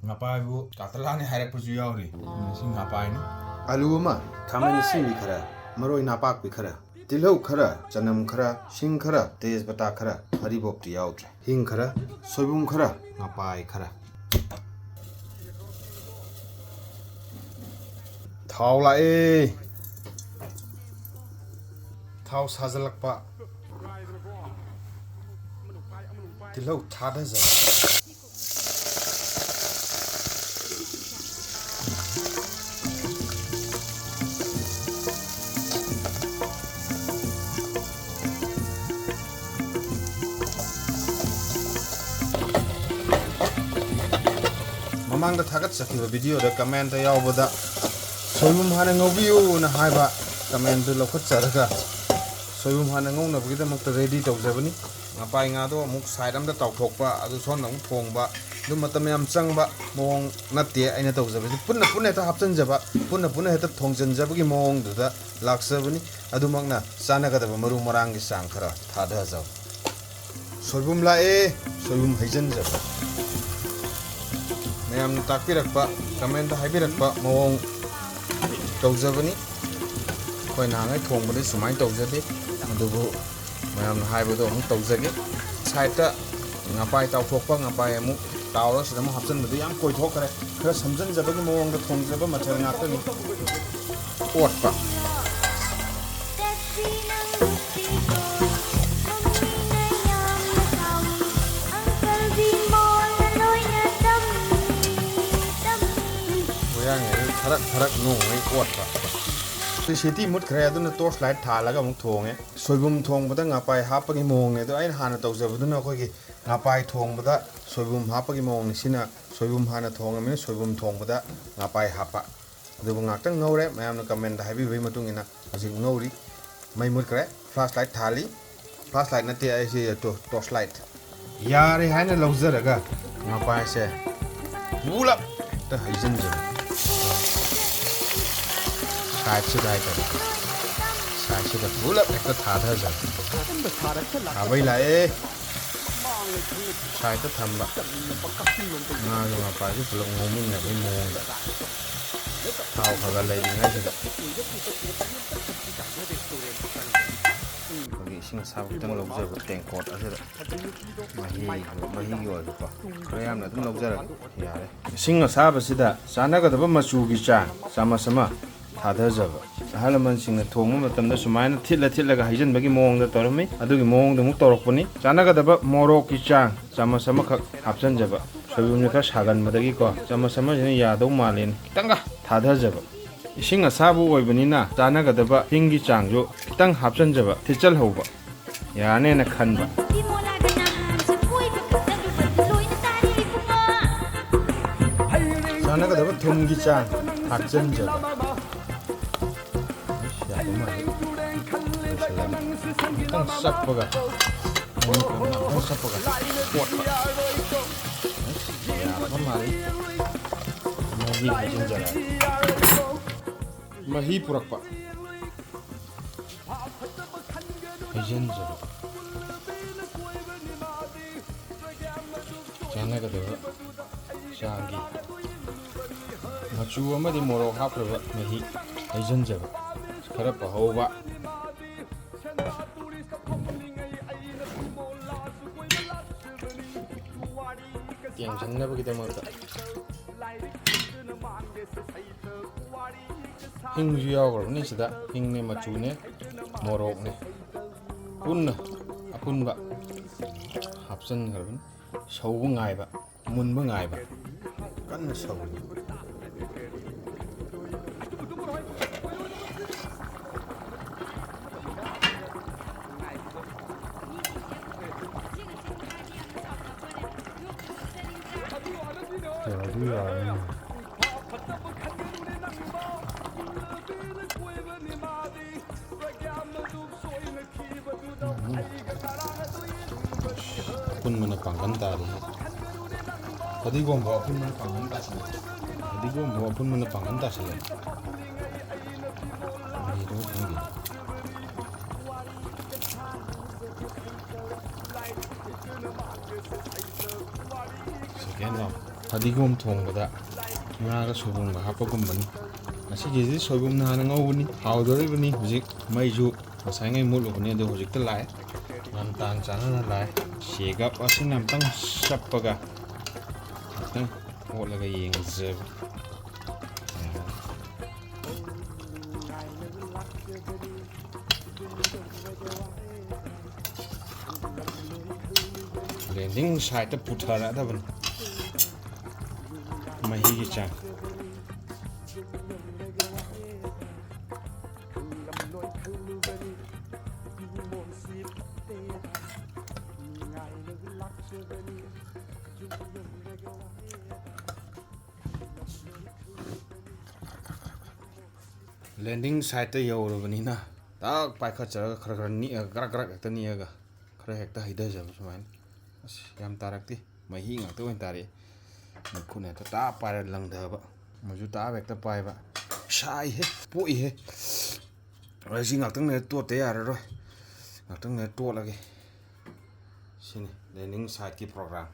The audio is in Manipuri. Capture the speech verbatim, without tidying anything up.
ꯉꯄꯥꯏꯕꯨ ꯀꯥꯇꯂꯥꯅꯤ ꯍꯥꯏꯔꯛꯄꯁꯨ ꯌꯥꯎꯔꯤ꯫ ꯉꯁꯤ ꯉꯄꯥꯏꯅꯤ꯫ ꯑꯂꯨ ꯑꯃ, ꯈꯥꯃꯦꯟ ꯑꯁꯤꯟꯕꯤ ꯈꯔ, ꯃꯔꯣꯏ ꯅꯥꯄꯥꯛꯄꯤ ꯈꯔ, ꯇꯤꯜꯍꯧ ꯈꯔ, ꯆꯅꯝ ꯈꯔ, ꯁꯤꯡ ꯈꯔ, ꯇꯦꯖꯄꯇꯥ ꯈꯔ, ꯍꯔꯤꯕꯣꯞꯇꯤ ꯌꯥꯎꯗ꯭ꯔꯦ꯫ ꯍꯤꯡ ꯈꯔ, ꯁꯣꯏꯕꯨꯝ ꯈꯔ, ꯉꯄꯥꯏ ꯈꯔ꯫ ꯊꯥꯎ ꯂꯥꯛꯑꯦ꯫ ꯊꯥꯎ ꯁꯥꯖꯜꯂꯛꯄ꯫ ꯇꯤꯜꯍꯧ ꯊꯥꯗꯖꯔꯦ꯫ ꯃꯃꯥꯡꯗ ꯊꯥꯒꯠꯆꯈꯤꯕ videoꯗ commentꯇ ꯌꯥꯎꯕꯗ ꯁꯣꯏꯕꯨꯝ ꯍꯥꯟꯅ ꯉꯧꯕꯤꯌꯨꯅ ꯍꯥꯏꯕ commentꯇꯨ ꯂꯧꯈꯠꯆꯔꯒ ꯁꯣꯏꯕꯨꯝ ꯍꯥꯟꯅ ꯉꯧꯅꯕꯒꯤꯗꯃꯛꯇ ready ꯇꯧꯖꯕꯅꯤ꯫ ꯉꯄꯥꯏ ꯉꯥꯗꯣ ꯑꯃꯨꯛ side ꯑꯃꯗ ꯇꯥꯎꯊꯣꯛꯄ, ꯑꯗꯨ ꯁꯣꯝꯗ ꯑꯃꯨꯛ ꯊꯣꯡꯕ, ꯑꯗꯨ ꯃꯇꯝ ꯌꯥꯝ ꯆꯪꯕ ꯃꯑꯣꯡ ꯅꯠꯇꯦ ꯑꯩꯅ ꯇꯧꯖꯕꯁꯤ꯫ ꯄꯨꯟꯅ ꯄꯨꯟꯅ ꯍꯦꯛꯇ ꯍꯥꯞꯆꯤꯟꯖꯕ, ꯄꯨꯟꯅ ꯄꯨꯟꯅ ꯍꯦꯛꯇ ꯊꯣꯡꯖꯤꯟꯖꯕꯒꯤ ꯃꯑꯣꯡꯗꯨꯗ ꯂꯥꯛꯆꯕꯅꯤ꯫ ꯑꯗꯨꯃꯛꯅ ꯆꯥꯟꯅꯒꯗꯕ ꯃꯔꯨ ꯃꯔꯥꯡꯒꯤ ꯆꯥꯡ ꯈꯔ ꯊꯥꯗꯖꯧ꯫ ꯁꯣꯏꯕꯨꯝ ꯂꯥꯛꯑꯦ, ꯁꯣꯏꯕꯨꯝ ꯍꯩꯖꯤꯟꯖꯕ꯫ ꯃꯌꯥꯝꯅ ꯇꯥꯛꯄꯤꯔꯛꯄ, commentꯇ ꯍꯥꯏꯕꯤꯔꯛꯄ ꯃꯑꯣꯡ ꯇꯧꯖꯕꯅꯤ꯫ ꯑꯩꯈꯣꯏ ꯅꯍꯥꯟꯉꯩ ꯊꯣꯡꯕꯗꯤ ꯁꯨꯃꯥꯏꯅ ꯇꯧꯖꯗꯦ, ꯑꯗꯨꯕꯨ ꯃꯌꯥꯝꯅ ꯍꯥꯏꯕꯗꯣ ꯑꯃꯨꯛ ꯇꯧꯖꯒꯦ꯫ Sideꯇ ꯉꯄꯥꯏ ꯇꯥꯎꯊꯣꯛꯄ, ꯉꯄꯥꯏ ꯑꯃꯨꯛ ꯇꯥꯎꯔꯒ ꯁꯤꯗ ꯑꯃꯨꯛ ꯍꯥꯞꯆꯤꯟꯕꯗꯨ ꯌꯥꯝ ꯀꯣꯏꯊꯣꯛꯈ꯭ꯔꯦ꯫ ꯈꯔ ꯁꯝꯖꯤꯟꯖꯕꯒꯤ ꯃꯑꯣꯡꯗ ꯊꯣꯡꯖꯕ ꯃꯊꯦꯜ ꯉꯥꯛꯇꯅꯤ꯫ ꯑꯣꯠꯄ꯫ ꯃꯣꯏꯔꯥꯡꯒꯤ ꯊꯔꯛ ꯊꯔꯛ ꯅꯣꯡꯃꯩ ꯑꯣꯠꯄ꯫ Electricity ꯃꯨꯠꯈ꯭ꯔꯦ, ꯑꯗꯨꯅ torch light ꯊꯥꯜꯂꯒ ꯑꯃꯨꯛ ꯊꯣꯡꯉꯦ꯫ ꯁꯣꯏꯕꯨꯝ ꯊꯣꯡꯕꯗ ꯉꯄꯥꯏ ꯍꯥꯞꯄꯒꯤ ꯃꯑꯣꯡꯅꯦ꯫ ꯑꯗꯣ ꯑꯩꯅ ꯍꯥꯟꯅ ꯇꯧꯖꯕꯗꯨꯅ ꯑꯩꯈꯣꯏꯒꯤ ꯉꯄꯥꯏ ꯊꯣꯡꯕꯗ ꯁꯣꯏꯕꯨꯝ ꯍꯥꯞꯄꯒꯤ ꯃꯑꯣꯡꯅꯤ꯫ ꯁꯤꯅ ꯁꯣꯏꯕꯨꯝ ꯍꯥꯟꯅ ꯊꯣꯡꯉꯕꯅꯤꯅ ꯁꯣꯏꯕꯨꯝ ꯊꯣꯡꯕꯗ ꯉꯄꯥꯏ ꯍꯥꯞꯄ꯫ ꯑꯗꯨꯕꯨ ꯉꯥꯛꯇꯪ ꯉꯧꯔꯦ, ꯃꯌꯥꯝꯅ commentꯇ ꯍꯥꯏꯕꯤꯕꯒꯤ ꯃꯇꯨꯡ ꯏꯟꯅ ꯍꯧꯖꯤꯛ ꯉꯧꯔꯤ꯫ ꯃꯩ ꯃꯨꯠꯈ꯭ꯔꯦ, flashlight ꯊꯥꯜꯂꯤ꯫ Flashlight ꯅꯠꯇꯦ, ꯑꯩꯁꯤ ꯇꯣ-, torch light꯫ ꯌꯥꯔꯦ ꯍꯥꯏꯅ ꯂꯧꯖꯔꯒ ꯉꯄꯥꯏꯁꯦ ꯄꯨꯂꯞ ꯍꯦꯛꯇ ꯍꯩꯖꯤꯟꯖꯔꯦ꯫ Sideꯁꯤꯗ ꯍꯥꯏꯇꯥꯔꯦ, sideꯁꯤꯗ ꯄꯨꯂꯞ ꯍꯦꯛꯇ ꯊꯥꯗꯖꯔꯦ꯫ ꯊꯥꯕꯩ ꯂꯥꯛꯑꯦ꯫ ꯁꯥꯏꯠꯇ ꯊꯝꯕ ꯉꯥꯒꯤ ꯃꯄꯥꯁꯤ ꯄꯨꯂꯞ ꯉꯧꯃꯤꯟꯅꯕꯒꯤ ꯃꯑꯣꯡꯗ ꯊꯥꯎ ꯈꯔ ꯈꯔ ꯂꯩꯔꯤꯉꯩꯁꯤꯗ ꯑꯩꯈꯣꯏꯒꯤ ꯏꯁꯤꯡ ꯑꯁꯥꯕ ꯈꯤꯇꯪ ꯂꯧꯖꯕ ꯇꯦꯡꯀꯣꯠ ꯑꯁꯤꯗ ꯃꯍꯤ, ꯃꯍꯤꯒꯤ ꯑꯣꯏꯕꯀꯣ, ꯈꯔ ꯌꯥꯝꯅ ꯑꯗꯨꯝ ꯂꯧꯖꯔꯒꯦ꯫ ꯌꯥꯔꯦ꯫ ꯏꯁꯤꯡ ꯑꯁꯥꯕꯁꯤꯗ ꯆꯥꯟꯅꯒꯗꯕ ꯃꯆꯨꯒꯤ ꯆꯥꯡ ꯆꯥꯃꯁ ꯑꯃ ꯊꯥꯗꯖꯕ꯫ ꯑꯍꯜ ꯂꯃꯟꯁꯤꯡꯅ ꯊꯣꯡꯕ ꯃꯇꯝꯗ ꯁꯨꯃꯥꯏꯅ ꯊꯤꯠꯂ ꯊꯤꯠꯂꯒ ꯍꯩꯖꯤꯟꯕꯒꯤ ꯃꯑꯣꯡꯗ ꯇꯧꯔꯝꯃꯤ꯫ ꯑꯗꯨꯒꯤ ꯃꯑꯣꯡꯗ ꯑꯃꯨꯛ ꯇꯧꯔꯛꯄꯅꯤ꯫ ꯆꯥꯟꯅꯒꯗꯕ ꯃꯣꯔꯣꯛꯀꯤ ꯆꯥꯡ ꯆꯥꯃꯁ ꯑꯃꯈꯛ ꯍꯥꯞꯆꯤꯟꯖꯕ꯫ ꯁꯣꯏꯕꯨꯝꯁꯦ ꯈꯔ ꯁꯥꯒꯟꯕꯗꯒꯤꯀꯣ ꯆꯥꯃꯁ ꯑꯃꯁꯤꯅ ꯌꯥꯗꯧ ꯃꯥꯜꯂꯦꯅ ꯈꯤꯇꯪꯒ ꯊꯥꯗꯖꯕ꯫ ꯏꯁꯤꯡ ꯑꯁꯥꯕ ꯑꯣꯏꯕꯅꯤꯅ ꯆꯥꯟꯅꯒꯗꯕ ꯍꯤꯡꯒꯤ ꯆꯥꯡꯁꯨ ꯈꯤꯇꯪ ꯍꯥꯞꯆꯤꯟꯖꯕ, ꯊꯤꯠꯆꯜꯍꯧꯕ ꯌꯥꯅꯦꯅ ꯈꯟꯕ꯫ ꯆꯥꯟꯅꯒꯗꯕ ꯊꯨꯝꯒꯤ ꯆꯥꯡ ꯊꯥꯛꯆꯟꯖꯕ꯫ ꯑꯁ, ꯌꯥꯕ ꯃꯥꯜꯂꯤ꯫ ꯂꯣꯏꯁꯤꯜꯂꯅꯤ꯫ ꯑꯃꯨꯛꯇꯪ ꯆꯞꯄꯒ, ꯑꯃꯨꯛꯇꯪ ꯆꯞꯄꯒ ꯀꯣꯠꯄ꯫ ꯑꯁ, ꯌꯥꯕ ꯃꯥꯜꯂꯤ꯫ ꯃꯍꯤ ꯍꯩꯖꯤꯟꯖꯔꯛꯑꯒꯦ꯫ ꯃꯍꯤ ꯄꯨꯔꯛꯄ꯫ ꯍꯩꯖꯤꯟꯖꯕ꯫ ꯆꯥꯟꯅꯒꯗꯕ ꯆꯥꯡꯒꯤ ꯃꯆꯨ ꯑꯃꯗꯤ ꯃꯣꯔꯣꯛ ꯍꯥꯞꯈ꯭ꯔꯕ ꯃꯍꯤ ꯍꯩꯖꯤꯟꯖꯕ꯫ ꯈꯔ ꯐꯍꯧꯕ꯫ ꯌꯦꯡꯁꯤꯟꯅꯕꯒꯤꯗꯃꯛꯇ꯫ ꯍꯤꯡꯁꯨ ꯌꯥꯎꯈ꯭ꯔꯕꯅꯤ ꯁꯤꯗ꯫ ꯍꯤꯡꯅꯦ, ꯃꯆꯨꯅꯦ, ꯃꯣꯔꯣꯛꯅꯦ, ꯄꯨꯟꯅ ꯑꯄꯨꯟꯕ ꯍꯥꯞꯆꯤꯟꯈ꯭ꯔꯕꯅꯤ꯫ ꯁꯧꯕ ꯉꯥꯏꯕ, ꯃꯨꯟꯕ ꯉꯥꯏꯕ꯫ ꯀꯟꯅ ꯁꯧꯔꯤ꯫ ꯌꯥꯗꯤ ꯌꯥꯔꯅꯤ꯫ ꯎꯝ꯫ ꯑꯄꯨꯟꯕꯅ ꯄꯥꯡꯒꯟ ꯇꯥꯔꯤ꯫ ꯐꯗꯤꯒꯣꯝꯕ ꯑꯄꯨꯟꯕꯅ ꯄꯥꯡꯒꯟ ꯇꯥꯁꯤꯜꯂꯦ꯫ ꯐꯗꯤꯒꯣꯝꯕ ꯑꯄꯨꯟꯕꯅ ꯄꯥꯡꯒꯟ ꯇꯥꯁꯤꯜꯂꯦ꯫ ꯀꯔꯤꯅꯣ ꯈꯪꯗꯦ꯫ ꯐꯗꯤꯒꯣꯝ ꯊꯣꯡꯕꯗ ꯉꯥꯒ ꯁꯣꯏꯕꯨꯝꯒ ꯍꯥꯞꯄꯒꯨꯝꯕꯅꯤ꯫ ꯉꯁꯤꯒꯤꯁꯤ ꯁꯣꯏꯕꯨꯝꯅ ꯍꯥꯟꯅ ꯉꯧꯕꯅꯤ, ꯍꯥꯎꯗꯣꯔꯤꯕꯅꯤ꯫ ꯍꯧꯖꯤꯛ ꯃꯩꯁꯨ ꯉꯁꯥꯏꯉꯩ ꯃꯨꯠꯂꯨꯕꯅꯤ, ꯑꯗꯨ ꯍꯧꯖꯤꯛꯇ ꯂꯥꯛꯑꯦ꯫ ꯌꯥꯝ ꯇꯥꯟ ꯆꯥꯟꯅꯅ ꯂꯥꯛꯑꯦ꯫ ꯁꯦꯒꯞ ꯑꯁꯤꯅ ꯑꯝꯇꯪ ꯆꯞꯄꯒ ꯑꯝꯇꯪ ꯑꯣꯠꯂꯒ ꯌꯦꯡꯖꯕ꯫ ꯂꯦꯟꯗꯤꯡ ꯁꯥꯏꯠꯇ ꯄꯨꯊꯔꯛꯑꯗꯕꯅꯤ ꯃꯍꯤꯒꯤ ꯆꯥꯡ꯫ ꯂꯦꯟꯗꯤꯡ ꯁꯥꯏꯠꯇ ꯌꯧꯔꯕꯅꯤꯅ ꯇꯛ ꯄꯥꯏꯈꯠꯆꯔꯒ ꯈꯔ ꯈꯔ ꯅꯤꯛꯑꯒ ꯒ꯭ꯔꯛ ꯒ꯭ꯔꯛ ꯍꯦꯛꯇ ꯅꯤꯛꯑꯒ ꯈꯔ ꯍꯦꯛꯇ ꯍꯩꯊꯖꯕ ꯁꯨꯃꯥꯏꯅ꯫ ꯑꯁ, ꯌꯥꯝ ꯇꯥꯔꯛꯇꯦ, ꯃꯍꯤ ꯉꯥꯛꯇ ꯑꯣꯏꯅ ꯇꯥꯔꯛꯑꯦ꯫ ꯃꯈꯨꯠꯅ ꯍꯦꯛꯇ ꯇꯥꯞ ꯄꯥꯏꯔ ꯂꯪꯊꯕ, ꯃꯣꯏꯁꯨ ꯇꯥꯞ ꯍꯦꯛꯇ ꯄꯥꯏꯕ꯫ ꯁꯥꯏꯍꯦ, ꯄꯣꯛꯏꯍꯦ꯫ ꯑꯩ ꯁꯤ ꯉꯥꯛꯇꯪ ꯂꯩꯔ ꯇꯣꯠꯇ ꯌꯥꯔꯔꯣꯏ, ꯉꯥꯛꯇꯪ ꯂꯩꯔ ꯇꯣꯠꯂꯒꯦ꯫ ꯁꯤꯅꯤ ꯂꯦꯟꯗꯤꯡ ꯁꯥꯏꯠꯀꯤ ꯄ꯭ꯔꯣꯒ꯭ꯔꯥꯝ꯫